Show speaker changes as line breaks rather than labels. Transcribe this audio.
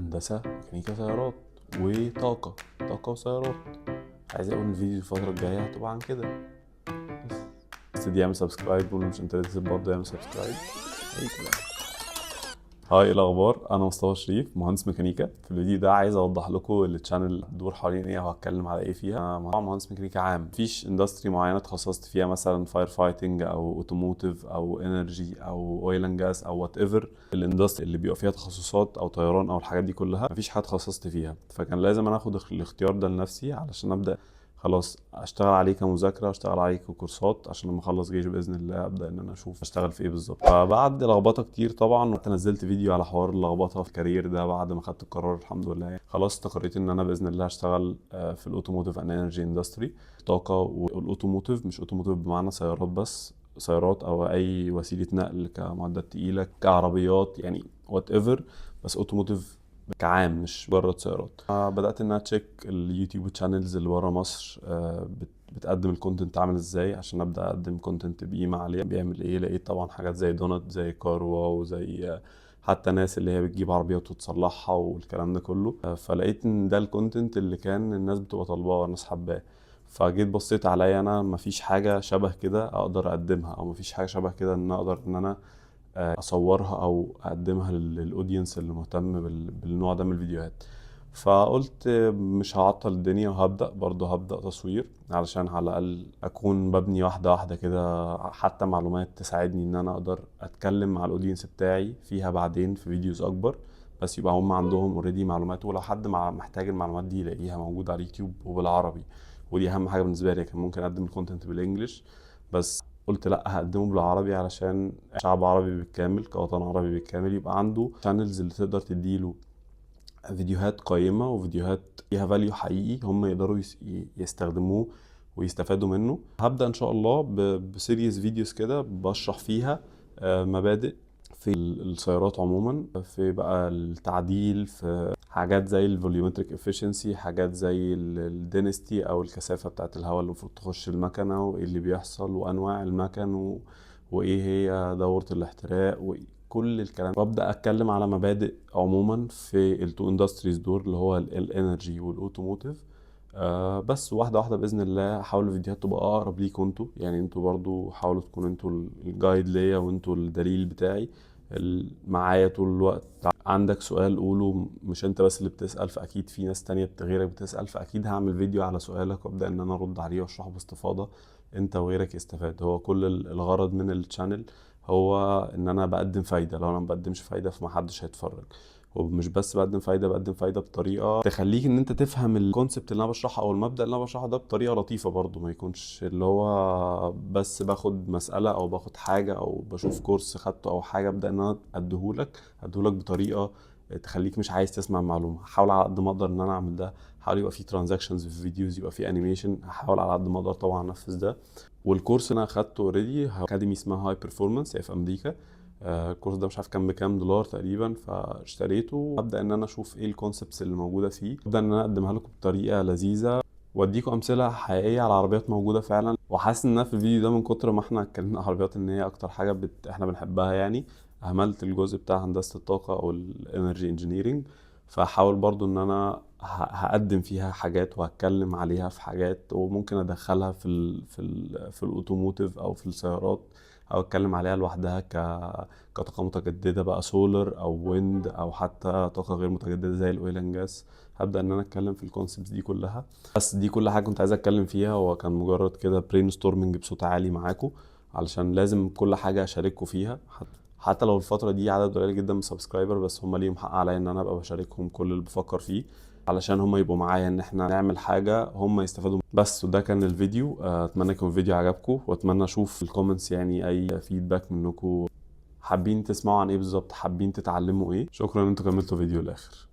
هندسة ميكانيكا سيارات وطاقة، طاقة وسيارات. عايز اقول الفيديو الفترة الجاية هتبقى عن كده بس. بس دي يعمل subscribe، واللي مش interested برضه يعمل subscribe. اي كلام. hi، ايه الاخبار؟ انا مصطفى شريف، مهندس ميكانيكا. في الفيديو ده عايز اوضح لكم ال channel تدور حوالين ايه او هتكلم على ايه فيها. انا مهندس ميكانيكا عام، مفيش industry معينة اتخصصت فيها، مثلا fire fighting او automotive او energy او oil and gas او whatever ال industry اللي بيبقى فيها تخصصات، او طيران او الحاجات دي كلها، مفيش حاجة اتخصصت فيها. فكان لازم انا اخد الاختيار ده لنفسي علشان ابدا خلاص اشتغل عليه كمذاكره، اشتغل عليه ككورسات، عشان لما اخلص جيش باذن الله ابدا ان انا اشوف اشتغل في ايه بالظبط. فبعد لخبطة كتير طبعا، نزلت فيديو على حوار اللخبطة في ال career ده. بعد ما خدت القرار الحمد لله يعني خلاص استقريت ان انا باذن الله هشتغل في ال automotive and energy industry، طاقة وال automotive. مش automotive بمعنى سيارات بس، سيارات او اي وسيلة نقل كمعدات تقيله، كعربيات، يعني whatever، بس automotive كعام مش مجرد سيارات. بدات ان انا check ال YouTube channels اللي بره مصر بتقدم ال content عامل ازاي، عشان ابدا اقدم content بقيمة عاليه. بيعمل ايه؟ لقيت طبعا حاجات زي دونات، زي كاروا، وزي حتى ناس اللي هي بتجيب عربيات وتصلحها والكلام ده كله. فلقيت ان ده ال content اللي كان الناس بتبقى طالباه والناس حباه. فجيت بصيت عليا انا، مفيش حاجة شبه كده اقدر اقدمها، او مفيش حاجة شبه كده ان اقدر ان انا اصورها او اقدمها لل audience اللي مهتم بالنوع ده من الفيديوهات. فقلت مش هعطل الدنيا وهبدأ برضه، هبدأ تصوير علشان على الأقل أكون ببني واحدة واحدة كده حتى معلومات تساعدني إن أنا أقدر أتكلم مع ال audience بتاعي فيها بعدين في videos أكبر، بس يبقى هم عندهم already معلومات، ولو حد مع محتاج المعلومات دي يلاقيها موجودة على اليوتيوب وبالعربي. ودي أهم حاجة بالنسبة لي. كان ممكن أقدم ال content بال English، بس قلت لا، هقدمه بالعربي علشان شعب عربي بالكامل، كوطن عربي بالكامل، يبقى عنده channels اللي تقدر تديله فيديوهات قيمة وفيديوهات فيها value حقيقي هم يقدروا يستخدموه ويستفادوا منه. هبدأ إن شاء الله ب series videos كده بشرح فيها مبادئ في السيارات عموما، في بقى التعديل، في حاجات زي ال volumetric efficiency، حاجات زي ال density او الكثافة بتاعت الهواء اللي المفروض تخش المكنه، وايه اللي بيحصل، وانواع المكن وايه هي دورة الاحتراق وكل الكلام. وابدا اتكلم على مبادئ عموما في ال two industries دول، اللي هو ال energy وال automotive. بس واحدة واحدة بإذن الله هحاول الفيديوهات تبقى أقرب ليكوا انتوا. يعني انتوا برضو حاولوا تكونوا انتوا ال guide ليا وانتوا الدليل بتاعي معايا طول الوقت. عندك سؤال قوله، مش انت بس اللي بتسأل، فأكيد في ناس تانية غيرك بتسأل، فأكيد هعمل فيديو على سؤالك وأبدأ إن أنا أرد عليه وأشرحه باستفاضة، انت وغيرك يستفاد. هو كل الغرض من ال channel هو ان انا بقدم فايدة. لو انا ما بقدمش فايدة فمحدش هيتفرج. ومش بس بقدم فايدة، بقدم فايدة بطريقة تخليك ان انت تفهم ال concept اللي انا بشرحه او المبدأ اللي انا بشرحه ده بطريقة لطيفة برضو، ما يكونش اللي هو بس باخد مسألة او باخد حاجة او بشوف course خدته او حاجة ابدأ ان انا اديهولك بطريقة تخليك مش عايز تسمع المعلومة. هحاول على قد ما اقدر ان انا اعمل ده، هحاول يبقى في transitions في videos، يبقى في animation، هحاول على قد ما اقدر طبعا انفذ ده. وال course اللي انا اخدته already، academy اسمها High Performance، هي في امريكا. ال course ده مش عارف كان بكام دولار تقريبا، فاشتريته. ابدا ان انا اشوف ايه ال concepts اللي موجودة فيه، ابدا ان انا اقدمها لكم بطريقة لذيذه، واديكم امثلة حقيقية على عربيات موجودة فعلا. وحاسس ان انا في الفيديو ده من كتر ما احنا اتكلمنا عربيات، ان هي اكتر حاجة احنا بنحبها يعني، اهملت الجزء بتاع هندسة الطاقة او ال energy engineering. فحاول برضو ان انا هقدم فيها حاجات وهتكلم عليها في حاجات، وممكن ادخلها في ال automotive او في السيارات، او اتكلم عليها لوحدها كطاقة متجددة بقى، سولار او wind او حتى طاقة غير متجددة زي ال oil and gas. هبدأ ان انا اتكلم في ال concepts دي كلها. بس دي كل حاجة كنت عايز اتكلم فيها. هو كان مجرد كده brainstorming بصوت عالي معاكم، علشان لازم كل حاجة اشارككم فيها، حتى لو الفترة دي عدد قليل جدا من subscriber، بس هم ليهم حق عليا ان انا ابقى بشاركهم كل اللي بفكر فيه، علشان هم يبقوا معايا ان احنا نعمل حاجة هم يستفادوا. بس وده كان الفيديو. اتمنى يكون الفيديو عجبكم، واتمنى اشوف في ال comments يعني اي feedback منكم، حابين تسمعوا عن ايه بالظبط، حابين تتعلموا ايه. شكرا ان انتوا كملتوا فيديو الاخر.